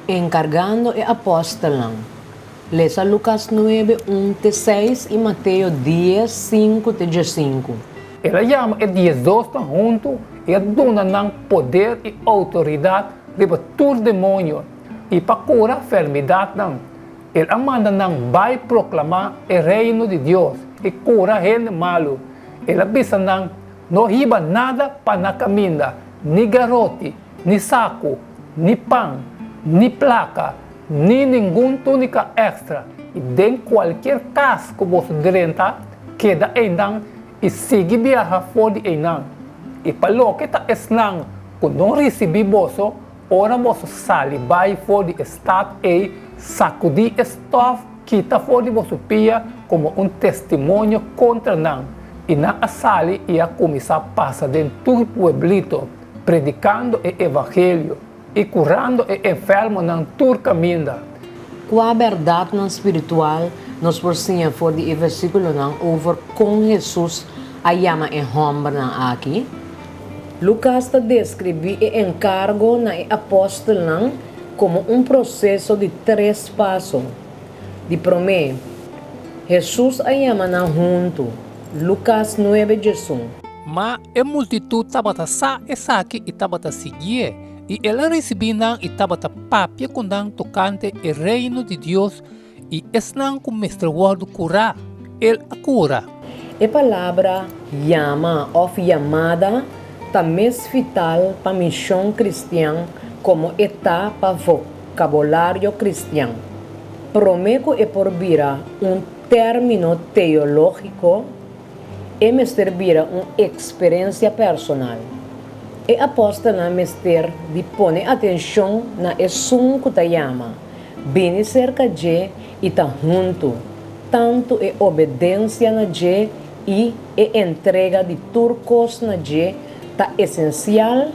Enkargando e apòstelnan. Lesa Lukas nuebe, un te seis i Mateo dies, sinku te diesinku. El a yama e diesdosnan huntu i a duna nan poder i outoridat riba tur demoño i pa kura fermidatnan. El a manda nan bai proklamá e Reino di Dios i kura hende malu. El a bisa nan, No hiba nada pa na kaminda, ni garoti, ni saku, ni pan, ni plaka, ni ningun túnika èkstra, i den kualkier kas ku boso drenta, keda einan i sigui biaha for di einan. I pa loke ta esnan ku no risibí boso, ora boso sali bai for di e stat ei, sakudí e stòf kita for di boso pia komo un testimonio kontra nan. I nan a sali i a kuminsá pasa den tur pueblito, predikando e evangelio i kurando e enfermonan tur kaminda. Kua bèrdatnan spiritual nos por siña for di e versíkulonan over kon Hesus a yama e hòmbernan aki? Lukas ta deskribí e enkargo na e apòstelnan komo un proseso di tres paso. Di promé, Hesus a yama nan huntu, Lukas nuebe diesun. Ma e multitut tabata sa esaki i tabata siguié, i el a risibí nan i tabata papia ku nan tokante e Reino di Dios i esnan ku mester wòrdu kurá, el a kura. E palabra yama òf yamada ta mes vital pa mishon kristian komo e ta pa vokabulario kristian. Promé ku e por bira un término teológiko, e mester bira un eksperensia personal. E apòstelnan mester di pone atenshon na esun ku ta yama, bini serka dje i ta huntu, tantu e obedensia na dje i e entrega di tur kos na dje ta esensial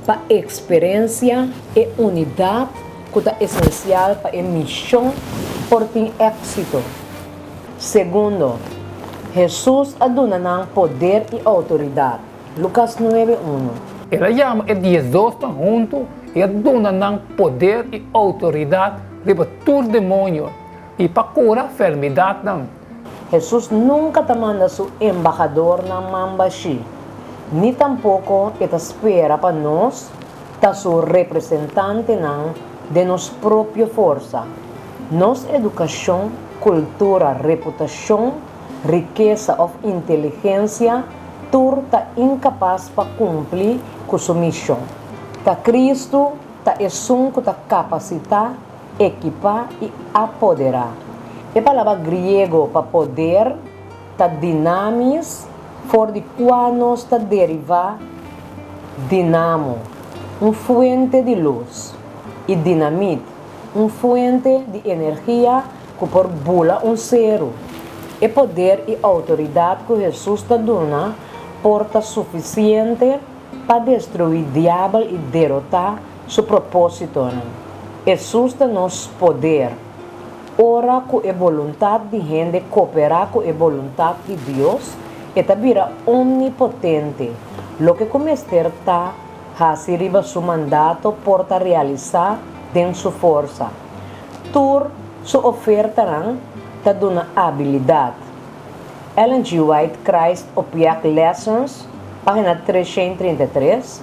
pa eksperensia e unidat ku ta esensial pa e mishon por tin éksito. Segundo, Hesus a duna nan poder i outoridat, Lukas nuebe, unu. El a yama e diesdosnan huntu i a duna nan poder i outoridat riba tur demoño i pa kura fermidatnan. Hesus nunka ta manda su embahadornan man bashí, ni tampoko e ta spera pa nos ta su representantenan den nos propio forsa. Nos edukashon, kultura, reputashon, rikesa òf inteligensia tur ta inkapas pa kumpli ku su mishon. Ta Kristu ta esun ku ta kapasitá, ekipá i apoderá. E palabra griego pa poder ta dinamis, for di kua nos ta derivá dinamo, un fuente di lus, i dinamit, un fuente di energia ku por bula un seru. E poder i outoridat ku Hesus ta duna por ta sufisiente pa destruí Diabel i derotá su propósitonan. Hesus ta nos poder. Ora ku e boluntat di hende koperá ku e boluntat di Dios, e ta bira omnipotente. Loke ku mester ta hasi riba su mandato por ta realisá den su forsa. Tur su ofertanan ta duna abilidat. Ellen G. White Christ Object Lessons, página 333,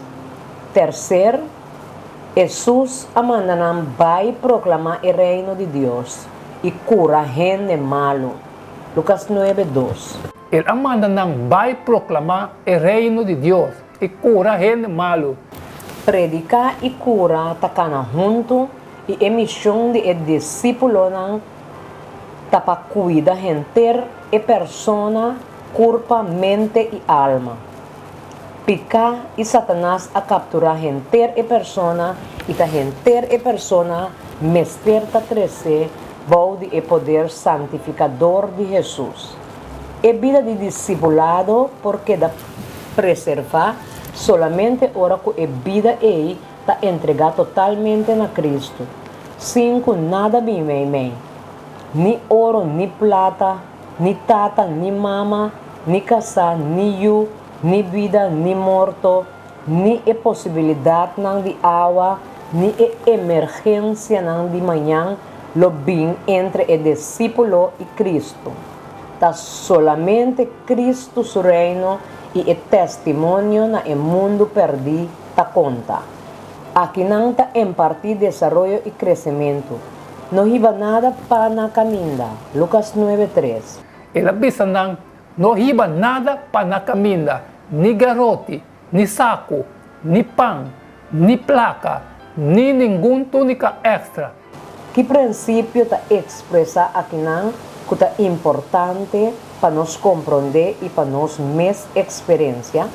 Terser, Hesus a manda nan bai proklamá e Reino di Dios i kura hende malu. Lukas nuebe, dos. El a manda nan bai proklamá e Reino di Dios i kura hende malu. Prediká i kura ta kana huntu i e mishon di e disípulonan ta pa kuida henter e persona, kurpa, mente i alma. Piká i Satanas a kapturá henter e persona i ta henter e persona mester ta trese bou di e poder santifikador di Hesus. E bida di disipulado por keda preservá solamente ora ku e bida ei ta entregá totalmente na Kristu, sin ku nada bin meimei, ni oro ni plata, ni tata ni mama, ni kasá ni yu, ni bida ni morto, ni e posibilidatnan di awa. ni e emergensianan di mañan lo bin entre e disípulo i Kristu. Ta solamente Kristu su reino i e testimonio na e mundu pèrdí ta konta. Akinan ta impartí desaroyo i kresementu. No hiba nada pa na kaminda. Lukas 9:3. El a bisa nan, No hiba nada pa na kaminda, ni garoti, ni saku, ni pan, ni plaka, ni ningun túnika èkstra. Ki prinsipio ta ekspresá akinan ku ta importante pa nos komprondé i pa nos mes eksperensia?